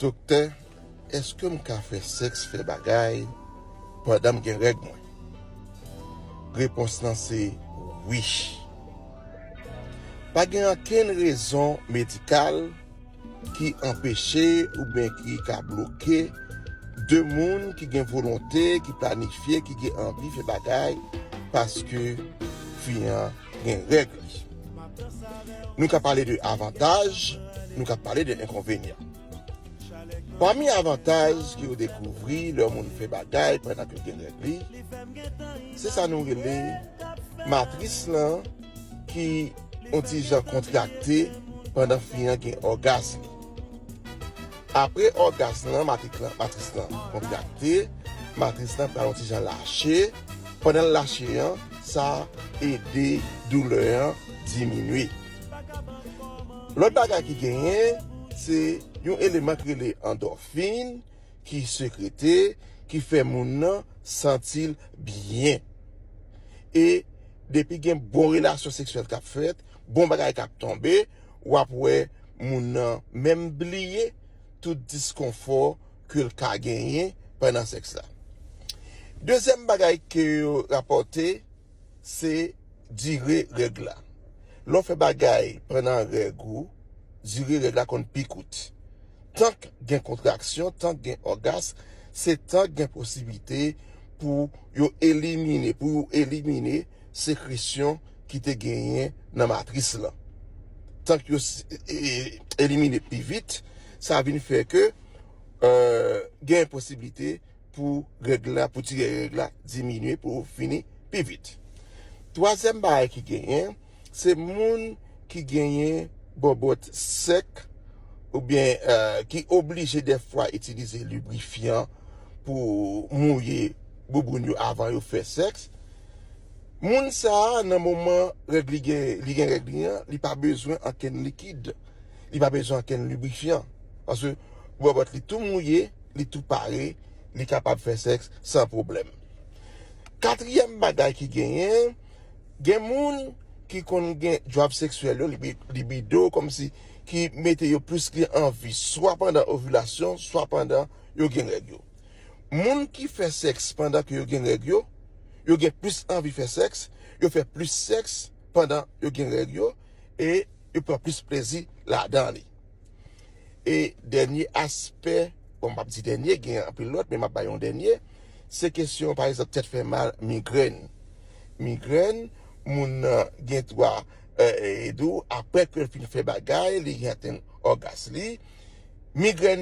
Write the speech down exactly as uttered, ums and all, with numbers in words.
Doktè, èske m ka fè sèks, fè bagay pandan m gen règ mwen? Repons lan se wi. Pa gen okenn rezon medikal ki anpeche oubyen ki ka bloke de moun ki gen volonte, ki planifye, ki gen anvi fè bagay paske fi an gen règ li. Nou ka pale de avantaj, nou ka pale de enkonvenyan. Pami avantaj ke yo dekouvri lè moun fè bagay pandan ke gen règ li, se sa nou rele matris lan ki yon ti jan kontrakte pandan fi an gen ògas li. Apre ògas lan, matris lan, matris lan kontrakte, matris lan pral yon ti jan lache. Pandan l lache an, sa ede doulè an diminye. Lòt bagay ki genyen, se yon eleman ki rele andòfin ki sekrete, ki fè moun nan santi l byen. E depi gen bon relasyon seksyèl k ap fèt, bon bagay k ap tonbe, w ap wè moun nan menm bliye tout diskonfò ke l ka genyen pandan sèks la. Dezyèm bagay ke yo rapòte, se dire règ la. Lè w fè bagay pandan règ ou, dire règ la konn pi kout. Tank gen kontraksyon, tank gen ògas, se tank gen posiblite pou yo elimine, pou yo elimine sekresyon ki te genyen nan matris lan. Tank yo s- e- elimine pi vit, sa vin fè ke euh, gen posiblite pou règ la, pou dire règ la diminye, pou fini pi vit. Twazyèm bagay ki genyen, se moun ki genyen bòbòt sèk oubyen euh, ki oblije dèfwa itilize librifyan pou mouye bouboun yo avan yo fè sèks. Moun sa a, nan moman règ li gen, li gen règ li an, li pa bezwen ankenn likid. Li pa bezwen ankenn librifyan. Paske bòbòt li tou mouye, li tou pare, li kapab fè sèks san pwoblèm. Katriyèm bagay ki genyen, gen moun ki konn gen djwab seksyèl yo, libi- libido, kòmsi ki mete yo plis gen anvi, swa pandan ovilasyon, swa pandan yo gen règ yo. Moun ki fè sèks pandan ke yo gen règ yo, yo gen plis anvi fè sèks, yo fè plis sèks pandan yo gen règ yo, e yo pran plis plezi ladan li. E dènye aspè, bon, m p ap di dènye, gen anpil lòt, men m ap bay yon dènye, se kesyon, pa egzanp, tèt fè mal, migrèn. Migrèn, moun nan gen dwa, euh, e di w, apre ke l fin fè bagay, li gen atenn ògas li, migrèn